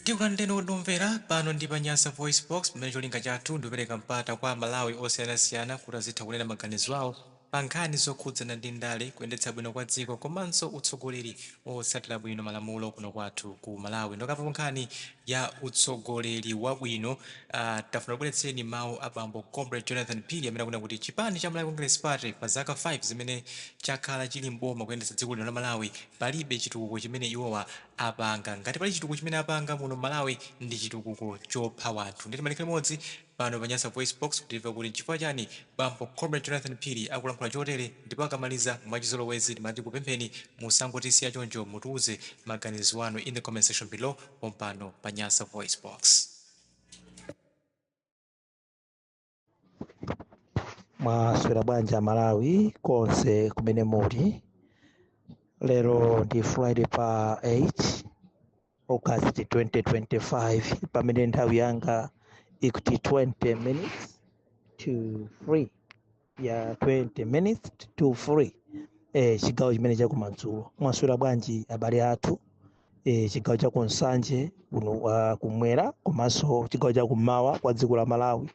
Tikulandireni omvera pano ndi pa Nyasa VoiceBox, pamene cholinga chathu ndikupereka mpata kwa Amalawi osiyanasiyana kuti azitha kunena maganizo awo pa nkhani zokhudzana ndi ndale, kuyendetsa bwino kwa dziko komanso utsogoleri otsatira bwino malamulo kuno kwathu ku Malawi. Ndikapa nkhani ya utsogoleri wabwino, tafuna kubweretseni mawu a bambo Comrade Jonathan Phiri amene akunena kuti chipani cha Malawi Congress Party pa zaka 5 zimene chakhala chili mboma kuyendetsa dziko lino la Malawi, palibe chitukuko chimene iwowa apanga. Ngati pali chitukuko chimene apanga muno Malawi, ndi chitukuko chopha wanthu. Nditi malikha limodzi pano pa Nyasa Voice Box kuti timve kuti nchifukwa chani bambo Comrade Jonathan Phiri akulankhula chotere. Ndipo akamaliza, mwachizolowezi timati kupempheni musangotisiya choncho, mutiuze maganizo anu in the comment section below pompano pa Nyasa Voice Box. Mwaswera bwanji Amalawi konse kumene muli? Lero ndi Friday pa 8 August 2025, pamene nthawi yanga ikuti 20 minutes to 3 ya 20 minutes to 3, chigawo chimene chakumadzulo. Mwaswera bwanji abale athu, chigawo cha kunsanje kuno, kumwera komanso chigawo chakummawa kwa dziko la Malawi,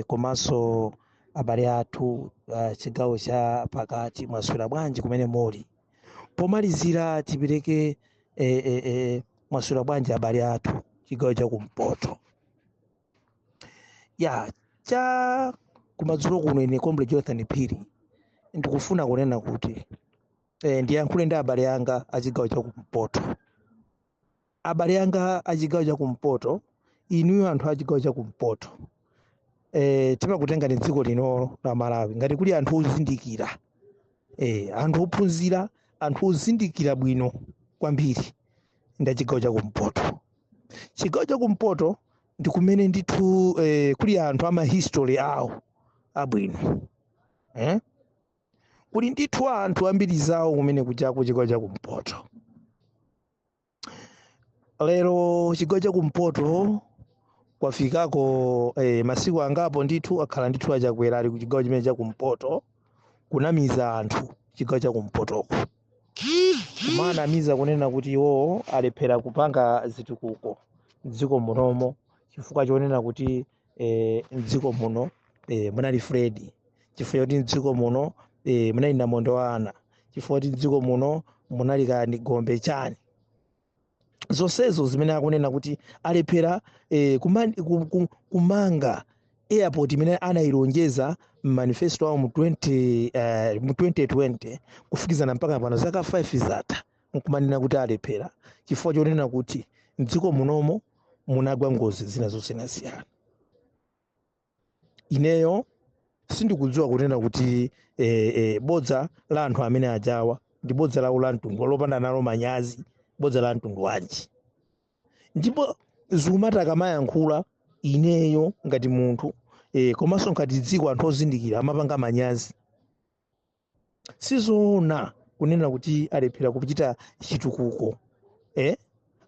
komanso abale athu, chigawo cha pakati, mwaswera bwanji kumene muli? Pomalizira tipereke, mwaswera bwanji abale athu chigawo cha kumpoto ya cha kumadzulo kuno? Ine Comrade Jonathan Phiri ndikufuna kunena kuti, ndiyankhule ndi abale anga a chigawo cha kumpoto. Abale anga a chigawo cha kumpoto, inuyo anthu a chigawo cha kumpoto, timakutengani dziko lino la Malawi ngati kuli anthu ozindikira, anthu ophunzira, anthu ozindikira bwino kwambiri ndi achigawo cha kumpoto. Chigawo cha kumpoto ndi kumene ndithu, kuli anthu ama history awo abwino, eh? Kuli ndithu anthu ambiri zawo kumene kuja chigawo cha kumpoto. Lero chigawo cha kumpoto kwafikako, masiku angapo ndithu akhala ndithu achakwera ali ku chigawo chimene cha kumpoto kunamiza anthu chigawo cha kumpotoko, kumanamiza kunena kuti iwowo alephera kupanga zitukuko mdziko munomo chifukwa chonena kuti, mdziko muno, munali flood, chifukwa choti mdziko muno, munali namondwe wa ana, chifukwa choti mdziko muno munali kani gombe chani, zonsezo zimene akunena kuti alephera, kumanga airport imene anayilonjeza manifesto awo mu 2020, kufikizana mpaka pano zaka 5 zatha, nkumanena kuti alephera chifukwa chonena kuti mdziko munomo munagwa ngozi zina zosiyanasiyana. Ineyo sindikudziwa kunena kuti, bodza la anthu amene ajawa ndi bodza lawo la mtundu lopanda nalo manyazi, bodza la mtundu wanji? Ndipo zumati akamayankhula, ineyo ngati munthu, komanso ngati dziko, anthu ozindikira amapanga manyazi. Sizoona kunena kuti alephera kuchita chitukuko,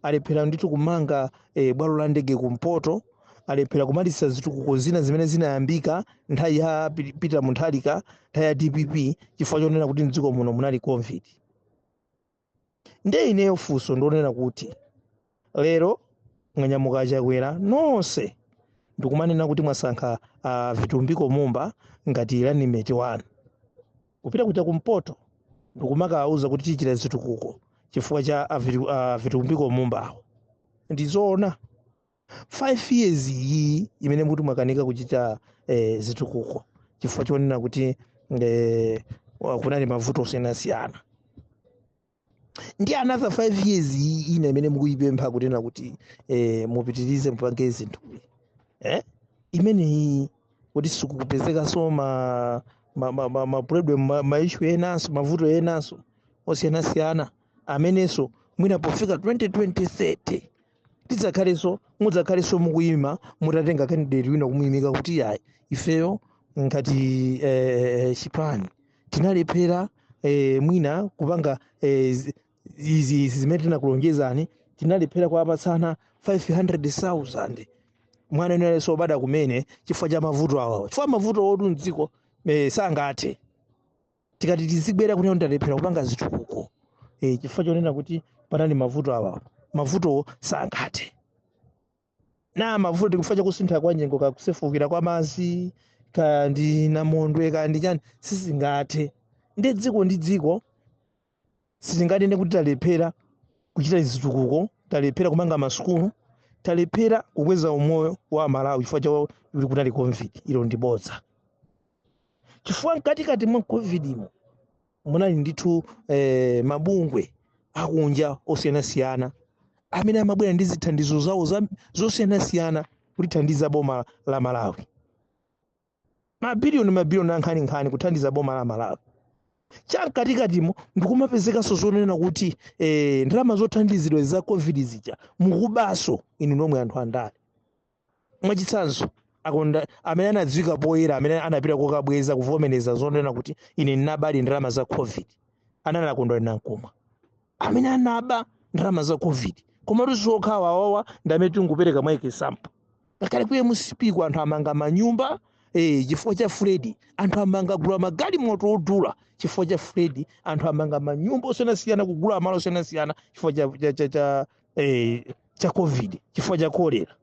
alephera ndithu kumanga, bwalo la ndege kumpoto, alephera kumalitsa zitukuko zina zimene zinayambika nthawi ya Peter Mutharika, nthawi ya DPP, chifukwa chonena kuti mdziko muno munali COVID. Nde ineyo funso ndionena kuti lero mwanyamuka Chakwera nonse ndikumanena kuti mwasankha Vitumbiko Mumba ngati running mate wanu kupita kuja kumpoto ndikumakawauza kuti tichita zitukuko chifukwa cha Vitumbiko Mumbawo. Ndizoona 5 years iyi imene mukuti mwakanika kuchita, zitukuko chifukwa chonena kuti, kunali mavuto osiyanasiyana, ndi another 5 years iyi ina imene mukuyipempha kunena kuti, mupitirize mupange zinthu, imeneyi kuti sikukupezekanso ma problem, ma issue enanso, mavuto enanso osiyanasiyana amenenso mwina pofika 2030 tidzakhalenso mudzakhalenso mukuyima mutatenga candidate wina kumuyimika kuti yayi, ifeyo ngati, chipani tinalephera, mwina kupanga, izi zimene tinakulonjezani, tinalephera kuwapatsana 500,000 mwana ene obada kumene chifukwa cha mavuto awawa, chifukwa mavuto otu mdziko, sangathe. Tikati tizibwera kuti ndalephera kupanga zitukuko, chifukwa chonena kuti panali mavuto awawa, Mavutowo sangathe na mavuto tikufa chakusintha kwa nyengo, kakusefukira kwa madzi, kaya ndi namondwe, kaya ndi chani, sizingathe. Ndi dziko ndi dziko sitinganene kuti talephera kuchita zitukuko, talephera kumanga masukulu, talephera kukweza umoyo wa Malawi chifukwa cha kuti kunali COVID. Ilo ndi bodza, chifukwa mkatikati mwa COVID imo munali ndithu mabungwe akunja osiyanasiyana amene amabwera ndi zithandizo zawo zosiyanasiyana kutithandiza boma la Malawi, mabiliyoni mabiliyoni ankhaninkhani kuthandiza boma la Malawi. Chamkatikatimo ndikumapezekanso zonena kuti ndalama zothandizidwa za COVID zija mukubaso inu nomwe anthu andale. Mwachitsanzo, akonda amene anadziwika poyera, amene anapita kokabweza kuvomereza zonena kuti ine ndinabali ndalama za COVID, anali Akondwani Nankhumwa, amene anaba ndalama za COVID. Komatu zokhawa awawa ndi amene tingupereka mwa example. Ngakhale ku MCP ku anthu amanga manyumba chifukwa cha flood, anthu amanga gula magalimoto odula chifukwa cha flood, anthu amanga manyumba osiyanasiyana, kugula malo osiyanasiyana chifukwa cha COVID, chifukwa cha kolera.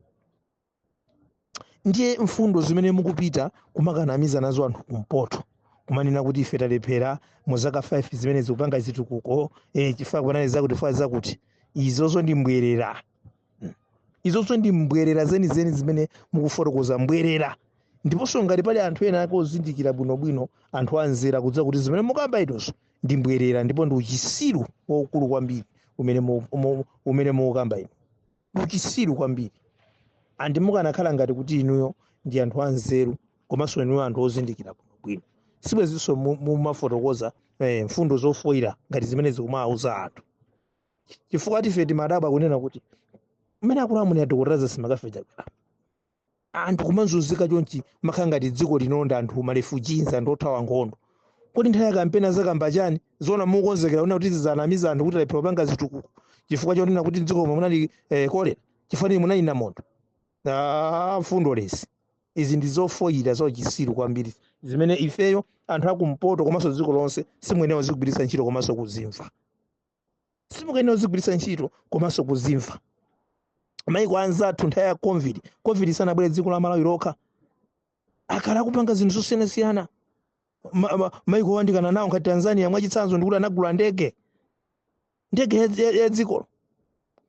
Ndiye mfundo zimene mukupita kumakanamiza nazo anthu kumpoto, kumanena kuti ife talephera mu zaka 5 zimene zikupanga zitukuko chifukwa kunali zakuti, chifukwa zakuti, izozo ndi mbwerera. Izozo ndi mbwerera zenizeni zimene mukufotokoza, mbwerera. Ndiponso ngati pali anthu ena ake ozindikira bwinobwino, anthu anzera kudziwa kuti zimene mukamba itonso ndi mbwerera, ndipo ndi uchisiru waukulu kwambiri umene mukamba ino, ndi uchisiru kwambiri. Andi mukanakhala ngati kuti inuyo ndi anthu anzeru komanso inuyo anthu ozindikira bwinobwino, sibwezinso mumafotokoza mfundo zofoyira ngati zimene zikumawauza anthu, chifukwa tife timadabwa kunena kuti mmene akulamulira Dr. Lazarus McCarthy Chakwera, anthu kumazunzika chonchi, makhala ngati dziko lino ndi anthu ma refugees, anthu othawa nkhondo. Kodi nthawi ya kampeni azakamba chani? Zona mukonzekera kunena kuti zizanamiza anthu kuti talephera kupanga zitukuko chifukwa chonena kuti dziko momwe munali kolera, chifukwa choti munali namondwe? Ah, mfundo lesi izi ndi zofoyira, zauchisiru kwambiri, zimene ifeyo anthu akumpoto komanso dziko lonse simuyenera kuzigwiritsa ntchito komanso kuzimva. Simukuyenera kuzigwiritsa ntchito komanso kuzimva. Maiko anzathu nthawi ya COVID, COVID isanabwere dziko la Malawi lokha, akhala akupanga zinthu zosiyanasiyana. Maiko oyandikana nawo ngati Tanzania mwachitsanzo, ndikuti anagula ndege ya dzikolo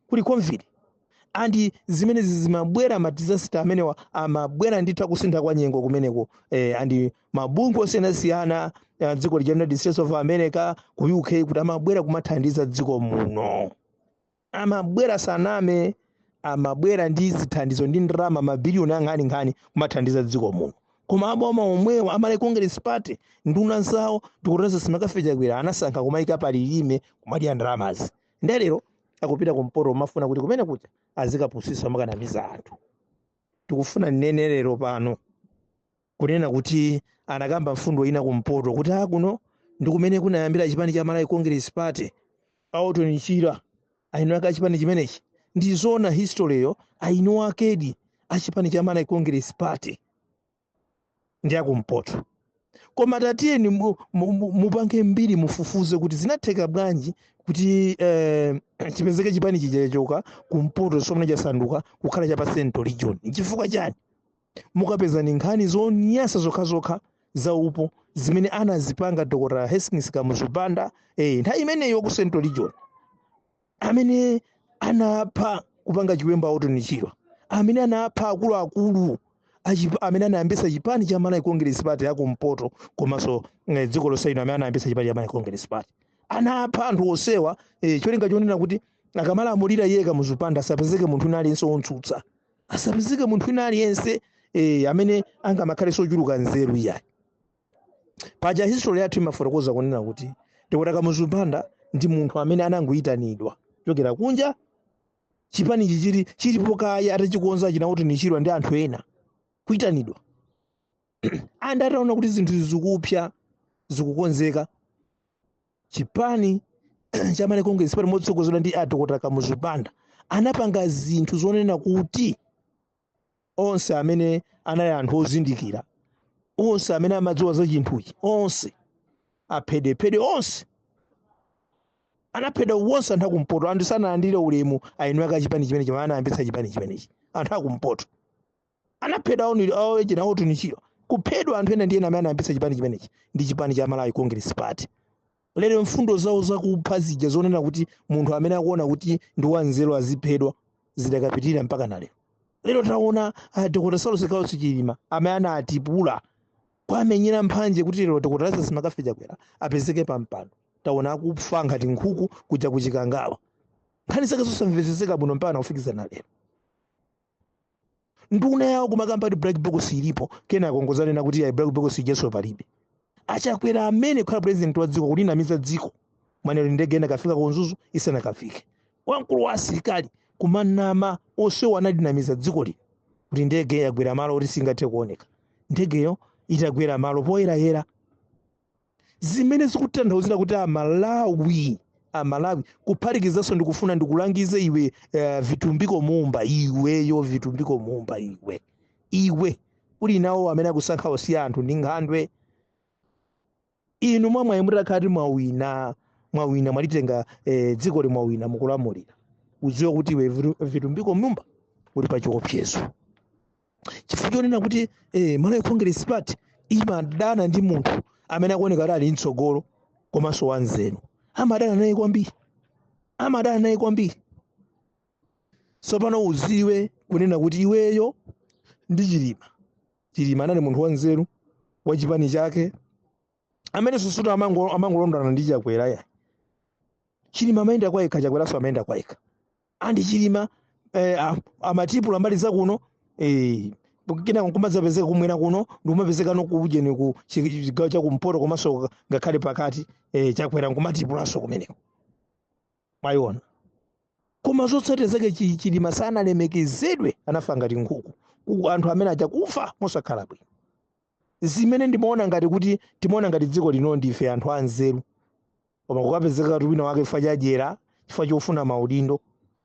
kuli COVID. Andi zimenezi zimabwera, ma disaster amenewa amabwera ndithu akusintha kwa nyengo kumeneko, andi mabungwe osiyanasiyana, dziko lija United States of America, ku UK, kuti amabwera kumathandiza dziko muno. Amabwera, saname, amabwera ndi zithandizo ndi ndalama mabiliyoni ankhaninkhani kumathandiza dziko muno. Koma aboma omwewa, a Malawi Congress Party, nduna zawo, Dr. Lazarus McCarthy Chakwera, anasankha kumayika palilime kumadya ndalamazi. Ndelero akupita kumpoto kumafuna kuti kumene kuja azikapusisa, makanamiza anthu. Tikufuna mnenelero pano kunena kuti anakamba mfundo ina kumpoto kuti akuno ndi kumene kunayambira chipani cha Malawi Congress Party, Autoni Chira aino ake achipani chimenechi. Ndi zona, history yo aino akedi achipani cha Malawi Congress Party ndi akumpoto. Koma tatiyeni mupange mbiri, mufufuze kuti zinatheka bwanji kuti chipezeke chipani chija chachoka kumpoto, somwe chasanduka kukhala cha pa Central Region. Chifukwa chani? Mukapeza ni nkhani zonyasa zokhazokha za upo zimene anazipanga Dr. Hastings Kamuzu Banda nthawi imeneyo ku Central Region, amene anapha kupanga chiwembu Orton Chirwa, amene anapha akuluakulu amene anayambisa chipani cha Malawi Congress Party yakumpoto komanso dziko lonse lino, amene anayambisa chipani cha Malawi Congress Party. Anapha anthu onsewa cholinga chonena kuti akamalamulira iye Kamuzu Banda asapezeke munthu wina aliyense wontsutsa, asapezeke munthu wina aliyense amene angamakhale sochuluka nzeru iyayi. Paja history yathu imafotokoza kunena kuti Dr. Kamuzu Banda ndi munthu amene anangoyitanidwa kuchokera kunja, chipanichi chilipo kaya, atachikonza china kuti nichirwa ndi anthu ena, kuyitanidwa and ataona kuti zinthu zikupsa, zikukonzeka, chipani cha Malawi Congress Party motsogozedwa ndi a Dr. Kamuzu Banda anapanga zinthu zonena kuti onse amene anali anthu ozindikira, onse amene amadziwa za chinthuchi, onse aphedwephedwe onse. Anaphedwa wonse anthu akumpoto. Anthu sanalandire ulemu ainu ake achipani chimenechi, anayambitsa chipani chimenechi. Anthu akumpoto anaphedwa, aojena otunichira kuphedwa, anthu ena ndi ena amene anayambitsa chipani chimenechi ndi chipani cha Malawi Congress Party. Lero mfundo zawo zakupha zija zonena kuti munthu amene akuona kuti ndi wanzeru aziphedwa zidakapitirira mpaka na lero. Lero taona Dr. Saulos Klaus Chilima amene anatipula kwamenyera mphanje kuti lero Dr. Lazarus McCarthy Chakwera apezeke pa mpando, taona akufa ngati nkhuku kuja kuchikangawa. Nkhani zake zosamvetsetseka bwino mpaka nakufikiza na lero. Nduna yawo kumakamba kuti black box ilipo, kenako ngozanena kuti ayi, black box ijeso palibe. Achakwera amene kukhala president wa dziko kulinamiza dziko mwanero, ndege ena kafika ku Mzuzu isanakafike, wamkulu wa asilikali kumanama, onsewo analinamiza dziko lino kuti ndege yagwera malo oti singathe kuoneka, ndegeyo itagwera malo poyerayera. Zimene zikutanthauzira kuti Amalawi kuphatikizanso ndikufuna ndikulangize iwe, Vitumbiko Mumba, iweyo Vitumbiko Mumba, iwe uli nawo amene akusankha osiya anthu ndi nkhandwe. Inu mwamwayi mutakhati mwawina, mwawina, mwalitenga dziko limwawina, mukulamulira, udziwe kuti iwe Vitumbiko Mumba uli pa chiopsezo, chifukwa chonena kuti Malawi Congress Party imadana ndi munthu amene akuoneka kuti ali mtsogolo komanso wanzeru. Amadana naye kwambiri, amadana naye kwambiri. Tsopano uziwe kunena kuti iweyo ndi Chilima, Chilima anali munthu wanzeru wa chipani chake amene susuta amangolondana ndi Chakwera ya. Chilima amayenda kwa yekha, Chakweranso amayenda kwa yekha. Andi Chilima amatipula mbali zakuno, kina kumadzapezeka kumwera kuno, ndikumapezeka no kujeni ku chigawo chakumpoto komanso ngakhale pakati, Chakwera nkumatipulanso kumeneko, mwayiona. Koma zotsatira zake Chilima sanalemekezedwe, anafa ngati nkhuku. Anthu amene aja kufa mosakhala bwino. Zimene ndimaona ngati kuti timaona ngati dziko lino ndife anthu anzeru, koma kukapezeka kuti wina wake chifukwa chadyera, chifukwa chofuna maudindo,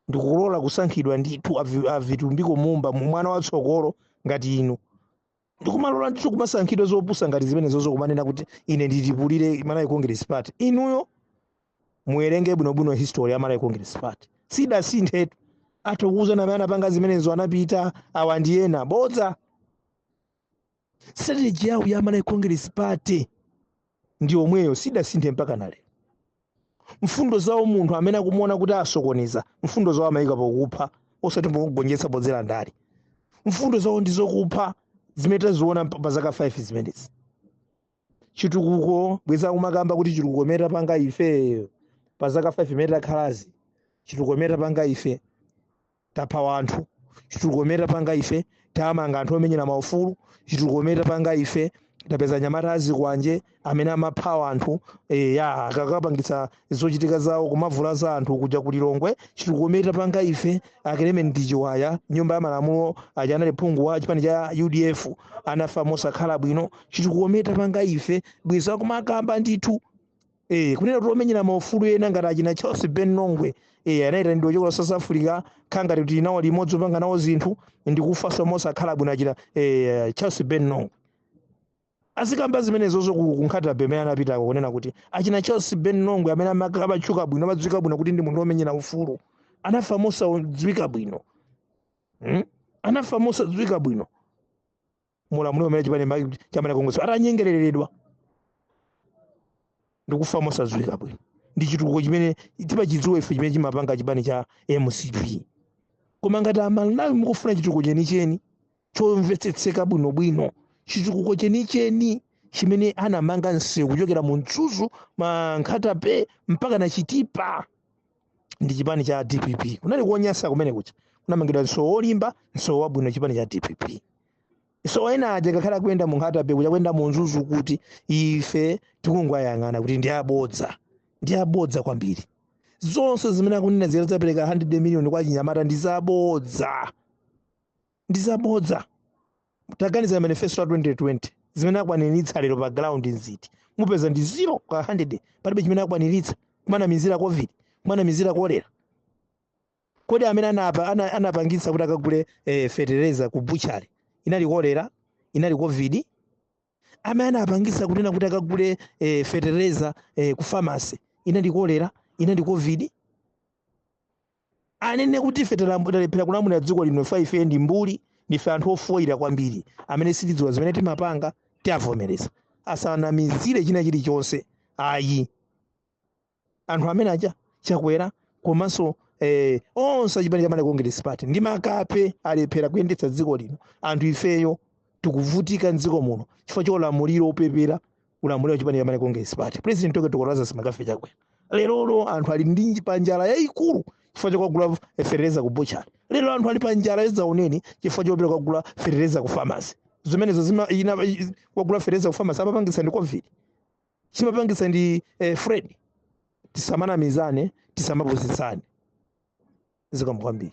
ndikulola kusankhidwa ndithu aVitumbiko Mumba, mwana watsogolo ngati inu, ndikumalola ndithu kumasankhidwa zopusa ngati zimene zozo, kumanena kuti ine nditipulire Malawi Congress Party. Inuyo muwerenge bwinobwino history ya Malawi Congress Party, sidasinthetu. Atikuwuzana amene anapanga zimenezo anapita, awa ndi ena bodza. Strategy yawo ya Malawi Congress Party ndi omweyo, sidasinthe mpaka na lero. Mfundo zawo, munthu amene akumuona kuti asokoneza, mfundo zawo amayika pokupha, osati pokugonjetsa podzera ndale. Mfundo zawo ndi zokupha, zimene taziona pa zaka 5 zimenezi. Chitukuko bweza kumakamba kuti chitukuko imene tapanga ife pa zaka 5 imene takhalazi, chitukuko imene tapanga ife tapha wanthu, chitukuko imene tapanga ife tamanga anthu omenyera maufulu, chitukuko imene tapanga ife tapeza nyamata azikwanje amene amapha anthu, ya akakapangitsa zochitika zawo kumavula za anthu kuja kulilongwe, chitukuko imene tapanga ife aKelementi Chiwaya, nyumba ya malamulo aja anali phungu wa chipani cha UDF, anafa mosakhala bwino, chitukuko imene tapanga ife. Bweza kumakamba ndithu kunena kuti omenyera maufulu ena ngati achina Charles Ben Longwe, anayitanidwa kuchokera South Africa, khangati kuti nawo limodzi opanga nawo zinthu, ndikufaso mosakhala bwino achina Charles Ben Longwe. Azikamba zimenezozo ku Nkhata Bay amene anapitako, kunena kuti achina Charles Ben Longwe amene amatchuka bwino, amadziwika bwino kuti ndi munthu womenyera ufulu, anafa mosadziwika bwino, Anafa mosadziwika bwino mulamuliro umene chipani chamene Congress atanyengereredwa ndikufa mosadziwika bwino. Ndi chitukuko chimene timachidziwa ife chimene chimapanga chipani cha MCP. Koma ngati Amalawi mukufuna chitukuko chenicheni chomvetsetseka bwinobwino, chitukuko chenicheni chimene anamanga msewu kuchokera mu Mzuzu, ma Nkhata Bay mpaka na Chitipa, ndi chipani cha DPP. Kunali kuonyasa kumene kucha kunamangidwa msewu wolimba, msewu wabwino, chipani cha DPP. So ena aja kakhala kuyenda mu Nkhata Bay kuja, kuyenda mu Mzuzu, kuti ife tikungwayang'ana kuti ndi abodza, ndi abodza kwambiri. Zonse zimene akunena zira zapereka 100 million kwa chinyamata ndi zabodza, ndi zabodza. Taganiza manifesto ya 2020, zimene akwaniritsa lero pa ground nziti? Mupeza ndi 0 kwa 100, palibe chimene akwaniritsa. Kumanamizira COVID, kumanamizira kolera. Kodi amene anapangitsa kuti akagule fetereza ku butchery inali kolera, inali COVID? Amene anapangitsa kunena kuti akagule fetereza ku pharmacy inali kolera? Ine ndi COVID. Anene kuti ife talephera kulamulira dziko lino, ife ndi mbuli, ndife anthu ofoyira kwambiri amene sitidziwa zimene timapanga, tiavomereza. Asanamizire china chilichonse ayi. Anthu amene aja, Chakwera komanso onse achipani cha Malawi Congress Party, ndi makape, alephera kuyendetsa dziko lino. Anthu ifeyo tikuvutika mdziko muno chifukwa cha ulamuliro opepera, ulamuliro wa chipani cha Malawi Congress Party, President Dr. Lazarus McCarthy Chakwera. Lerolo anthu ali ndi panjala yayikulu chifukwa chokagula fetereza ku butchery. Lero anthu ali panjala yadzaoneni chifukwa chopita kukagula fetereza ku pharmacy. Zimenezo zima ina kugula fetereza ku pharmacy amapangisa ndi COVID? Chimapangisa ndi Fred? Tisamanamizane, tisamapusitsane. Zikomo kwambiri.